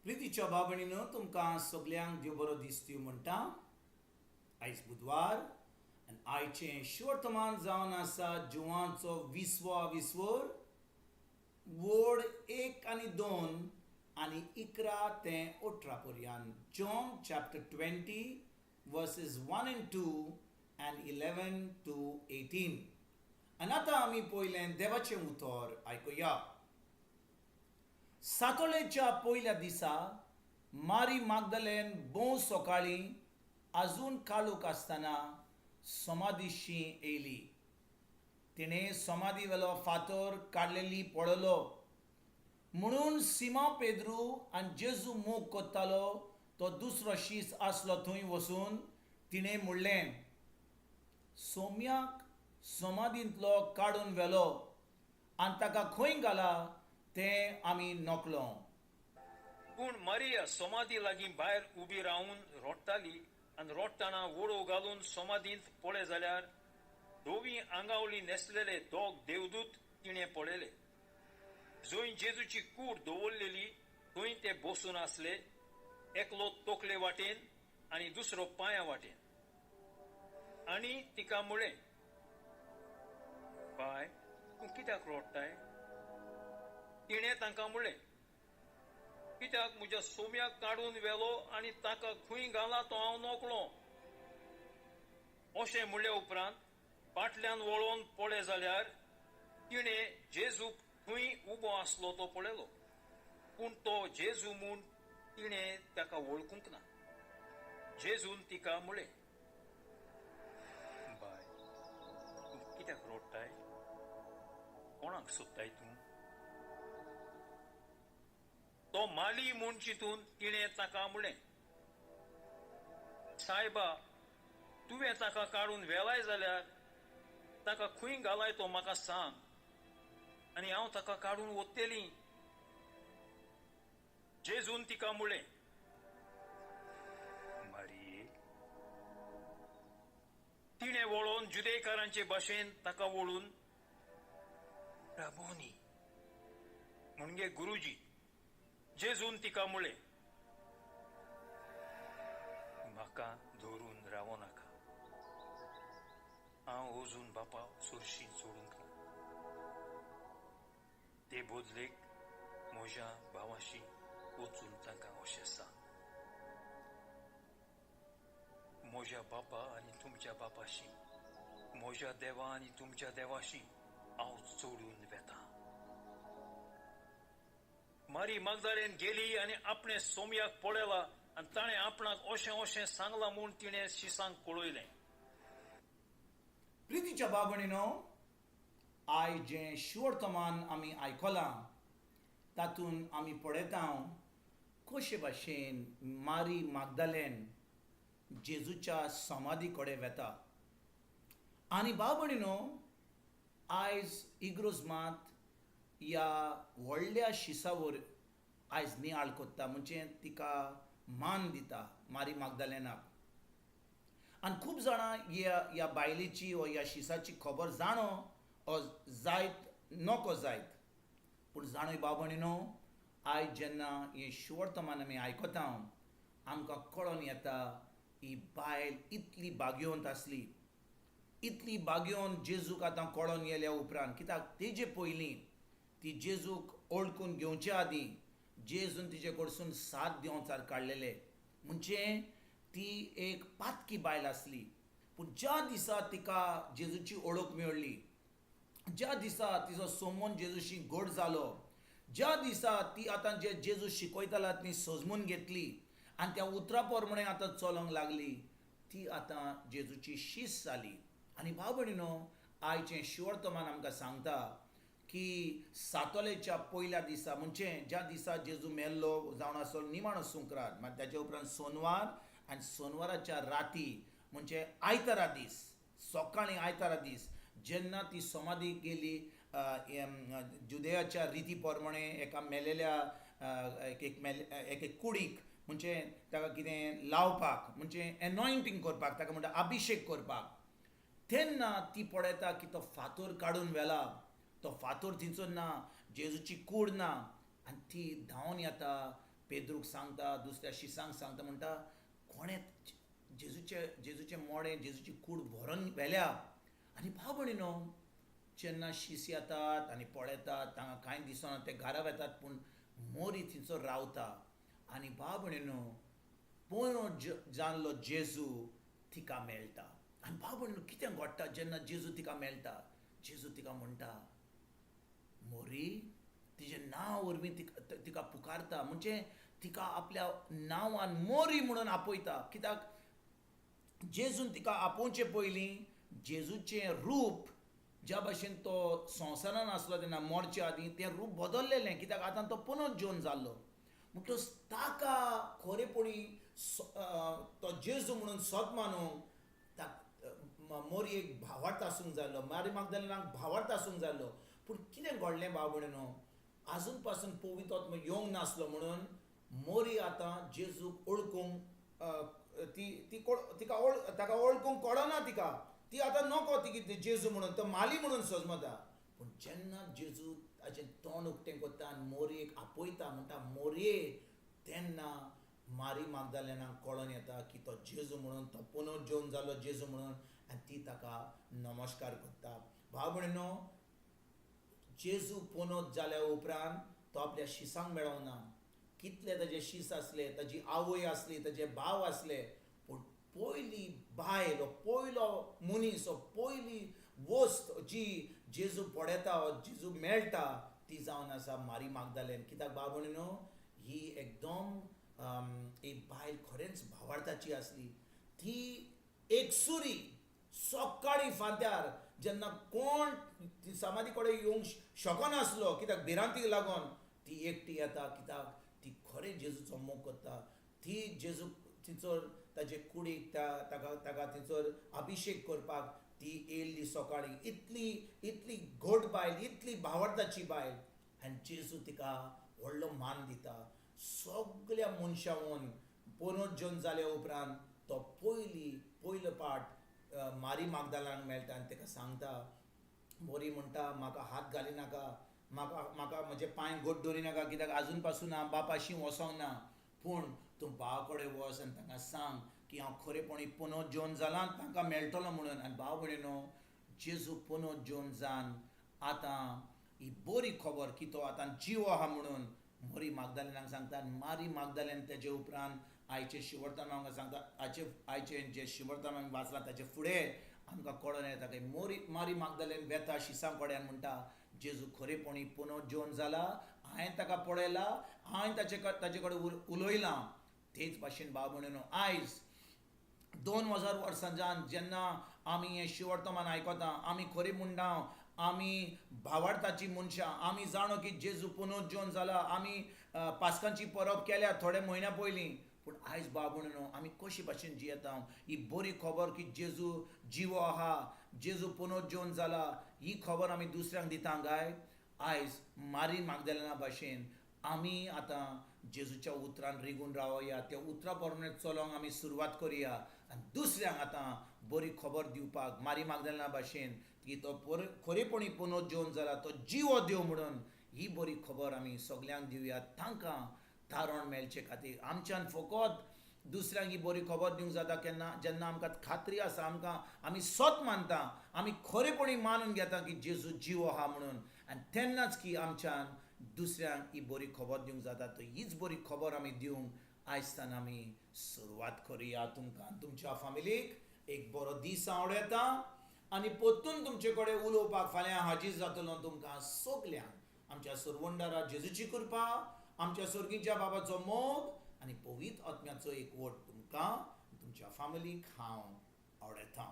प्रितीच्या भाव-भयणीनो, तुमकां सगल्यांक देव बरो दीस दिवं म्हणटा. आयज बुधवार आनी आयचें शुवर्तमान जावन आसा जुवांचो विसवा विस्वर वोड एक आनी दोन आनी 11 ते 18 पर्यंत. John chapter 20 verses 1 and 2 and 11 to 18. आनी आतां आमी पयलें देवाचें उतर आयकुया. सातोळेच्या पयल्या दिसा मारी मागदलेन भोव सकाळीं आजून काळोख आसतना समाधीशी येयली. तिणें समाधी वेलो फातर काडलेली पळयलो. म्हणून सिमांव पेद्रू आनी जेजू मोग कोत्तालो तो दुसरो शीस आसलो थंय वचून तिणें म्हणलें, सोम्याक समाधींतलो काडून व्हेलो आनी ताका खंय घाला तें आमी नकळो. पूण मारिया समाधी लागीं भायर उबी रावन रोडटाली आनी रोडटना वडोव घालून समाधींत पळय जाल्यार धवी आंगावली न्हेसलेले दोग देवदूत तिणें पळयले. जंय जेजूची कूड दवरलेली थंय ते बसून आसले, एकलो तकले वाटेन आनी दुसरो पांया वाटेन. आनी तिका म्हळें, बाय, तूं कित्याक रोडटाय? तिणें तांकां म्हळें, कित्याक म्हज्या सोम्याक काडून व्हेलो आनी ताका खंय घाला तो हांव नकळो. अशें म्हणले उपरांत फाटल्यान वळोवन पळय जाल्यार तिणें जेजूक थंय उबो आसलो तो पळयलो, पूण तो जेजू म्हूण तिणें ताका वळखूंक ना. जेजून तिका म्हळें, बाय, तूं कित्याक रोडटाय? कोणाक सोदताय तूं? तो माली म्हूण चिंतून तिणें ताका म्हळें, सायबा, तुवें ताका काडून व्हेलाय जाल्यार ताका खंय घालाय तो म्हाका सांग आनी हांव ताका काडून वतली. जेजून तिका म्हळें, मारिये. तिणें वळोवन जुदेकारांचे भाशेन ताका वळून राबोनी म्हणजे गुरुजी. जेजून तिका म्हळें, म्हाका धरून रावो नाका, हांव अजून बापा सरशी सोडूंक ना. ते बदलेक म्हज्या भावाशी वचून तांकां अशें सांग, म्हज्या बापा आनी तुमच्या बापाशी, म्हज्या देवा आनी तुमच्या देवाशी हांव चडून वेता. मारी मागदारेन गेली आनी आपणें सोमयाक पळयला आनी ताणें आपणाक अशें अशें सांगलां म्हूण तिणें शिसांक कळयलें. प्रितीच्या भाव-भयणीनो, आयज जें शुवर्तमान आमी आयकलां तातूंत आमी पळयता कशे भाशेन मारी मागदालेन जेजूच्या समाधी कडेन वेता. आनी भाव-भयणीनो, आयज इग्रोज मात ह्या व्हडल्या शिसावर आयज नियाळ कोत्ता, म्हणजे तिका मान दिता मारी मागदालेनाक. आनी खूब जाणां ह्या बायलेची वा ह्या शिसाची खबर जाणो ओ जायत नको जायत, पूण जाणूय भाव-भयणीनो, आयज जेन्ना हें शुवर्तमान आमी आयकता आमकां कळोन येता ही बायल इतली भाग्यवंत आसली, इतली भाग्यवंत जेजूक आतां कळोन येयल्या उपरांत. कित्याक तेजे पयलीं ती जेजूक वळखून घेवचे आदीं जेजून तिजे कडसून 7 देंवचार काडलेले, म्हणजे ती एक पातकी बायल आसली. पूण ज्या दिसा तिका जेजूची वळख मेळ्ळी, ज्या दिसा तिजो सोमून जेजूशी गोड जालो, ज्या दिसा ती आतां जे जेजू शिकयताला ती सजमून घेतली आनी त्या उतरा प्रमाणे आतां चलोंक लागली, ती आतां जेजूची शीस जाली. आनी भाव भयणीनो, आयचें शिवर्तमान आमकां सांगता की सातोलेच्या पयल्या दिसा, म्हणजे ज्या दिसा जेजू मेल्लो जावन आसलो निमाणो सुंक्रार, मागीर ताच्या उपरांत सोनवार आनी सोनवाराच्या राती म्हणजे आयतारा दीस, सकाळीं आयतारा दीस जेन्ना ती समाधी गेली जुदेयाच्या रिती प्रमाणे एका मेलेल्या एक एक कुडीक म्हणजे ताका कितें लावपाक, म्हणजे एनॉयंटींग करपाक, ताका म्हणटा अभिशेक करपाक, तेन्ना ती पळयता की तो फातर काडून व्हेला, तो फातर थिंचो ना, जेजूची कूड ना. आनी ती धांवन येता पेद्रूक सांगता, दुसऱ्या शिसांक सांगता, म्हणटा कोणें जेजूचें मोडें, जेजूची कूड व्हरोन व्हेल्या. आनी भाव भयणीनो, जेन्ना शीस येतात आनी पळयतात तांकां कांय दिसना, ते घरा वेतात, पूण मोरी थंयसर रावता. आनी भाव भयणीनो, पयलो जाल्लो जेजू तिका मेळटा. आनी भाव भयणीनो, कितें घडटा जेन्ना जेजू तिका मेळटा? जेजू तिका म्हणटा मोरी, तिजें नांव वरवीं तिका पुकारता, म्हणजे तिका आपल्या नांवान मोरी म्हणून आपयता. कित्याक जेजून तिका आपोवचे पयलीं जेजूचें रूप ज्या भाशेन तो संवसारान आसलो तेन्ना मरचे आदीं तें रूप बदललेलें, कित्याक आतां तो पुनर्जीवन जाल्लो. म्हणटकच ताका खरेपणी तो जेजू म्हणून सत मानूंक मोरयेक भावार्थ आसूंक जाल्लो, मारी मागदालेनाक भावार्थ आसूंक जाल्लो. पूण कितें घडलें भाव भयणीनो, आजून पासून पवित्र आत्मो येवंक नासलो म्हणून मोरी आतां जेजूक वळखूंक ती ती तिका ताका वळखूंक कळना, तिका ती आतां नको ती कितें जेजू म्हणून, तो माली म्हणून सजमता. पूण जेन्ना जेजू ताचें तोंड उक्तें करता आनी मोरयेक आपयता, म्हणटा मोरये, तेन्ना मारी मागदालेनाक कळोन येता की तो जेजू म्हणून, तो पुनर्जीवन जालो जेजू म्हणून, आनी ती ताका नमस्कार करता. भाव भयणीनो, जेजू पुनर्ज जाल्या उपरांत तो आपल्या शिसांक मेळोना. कितले ताजे शीस आसले, ताजी आवय आसली, ताजे भाव आसले, पूण पयली बायल, पयलो मनीस, पयली वस्त जी जेजू पळयता, जेजू मेळटा, ती जावन आसा मारी मागदालेन. कित्याक भाव भयणीनो, ही एकदम एक बायल खरेंच भावार्थाची आसली. ती एकसुरी सकाळी फांत्यार जेन्ना कोण समाधी कडेन येवंक शकनासलो, कित्याक भिरांतीक लागून, ती एकटी येता, कित्याक ती खरें जेजूचो मोग करता. ती जेजू थंयसर ताजे कुडीक ताका ताका थंयसर अभिशेक करपाक ती येयल्ली सकाळी. इतली इतली घट बायल, इतली भावार्थाची बायल, आनी जेजू तिका व्हडलो मान दिता. सगल्या मनशावन पुनर्जन जाल्या उपरांत तो पयलो पाट मारी मागदालांक मेळटा आनी ताका सांगता, मोरी म्हणटा म्हाका हात घालिनाका, म्हाका म्हाका म्हजे पांय घट दवरिनाका, कित्याक आजून पासून हांव बापाशी वचोंक ना, पूण तूं भावा कडेन वच आनी तांकां सांग की हांव खरेपणी पुनर्जीवन जालां, तांकां मेळटलो म्हणून. आनी भाव भयणीनो, जेजू पुनर्जीवन जावन आतां ही बरी खबर की तो आतां जिवो आहा म्हणून मोरी मागदालेनाक सांगता. आनी मारी मागदालेन तेजे उपरांत आयचे शिवर्तमान आमकां सांगता, आयचे जे शिवर्तमान आमी वाचलां ताचे फुडें आमकां कळोन येता की मारी मागदालेन वेता शिसां कडेन म्हणटा जेजू खरेपणी पुनर्जीवन जाला, हांवें ताका पळयला, हांवें ताचे कडेन उलयलां. तेच भाशेन भाव भयणीनो, आयज 2000 वर्सां जावन जेन्ना आमी हें शिवर्तमान आयकता, आमी खरी म्हणटा, आमी भावार्थाची मनशां, आमी जाणो की जेजू पुनर्जीवन जाला, आमी पास्कांची परब केल्या थोडे म्हयन्या पयलीं, पूण आयज भाव भयणीनो आमी कशी भाशेन जियेता? ही बरी खबर की जेजू जिवो आहा, जेजू पुनर्जीवन जाला, ही खबर आमी दुसऱ्यांक दिता काय? आयज मारी मागदालेना भाशेन आमी आतां जेजूच्या उतरान रिगून रावया, त्या उतरा प्रमाणे चलोंक आमी सुरवात करुया आनी दुसऱ्यांक आतां बरी खबर दिवपाक मारी मागदालेना भाशेन की तो खरेपणी पुनर्जीवन जाला, तो जिवो देव म्हणून ही बरी खबर आमी सगल्यांक दिवया, तांकां तारण मेळचे खातीर. आमच्यान फकत दुसऱ्यांक ही बरी खबर दिवंक जाता केन्ना? जेन्ना आमकां खात्री आसा, आमकां आमी सत मानता, आमी खरेपणी मानून घेता की जेजू जिवो आहा म्हणून, आनी तेन्नाच की आमच्यान दुसऱ्यांक ही बरी खबर दिवंक जाता. तर हीच बरी खबर आमी दिवंक आयजतान आमी सुरवात करुया. तुमकां तुमच्या फामिलीक एक बरो दीस आवडटा आनी परतून तुमचे कडेन उलोवपाक फाल्यां हाजीर जातलो. तुमकां सगल्यांक आमच्या सरवंडारा जेजूची कृपा, आमच्या सर्गीच्या बाबाचो मोग आनी पवित्र आत्म्याचो एकवट तुमकां तुमच्या फामिलीक हांव आवडटा.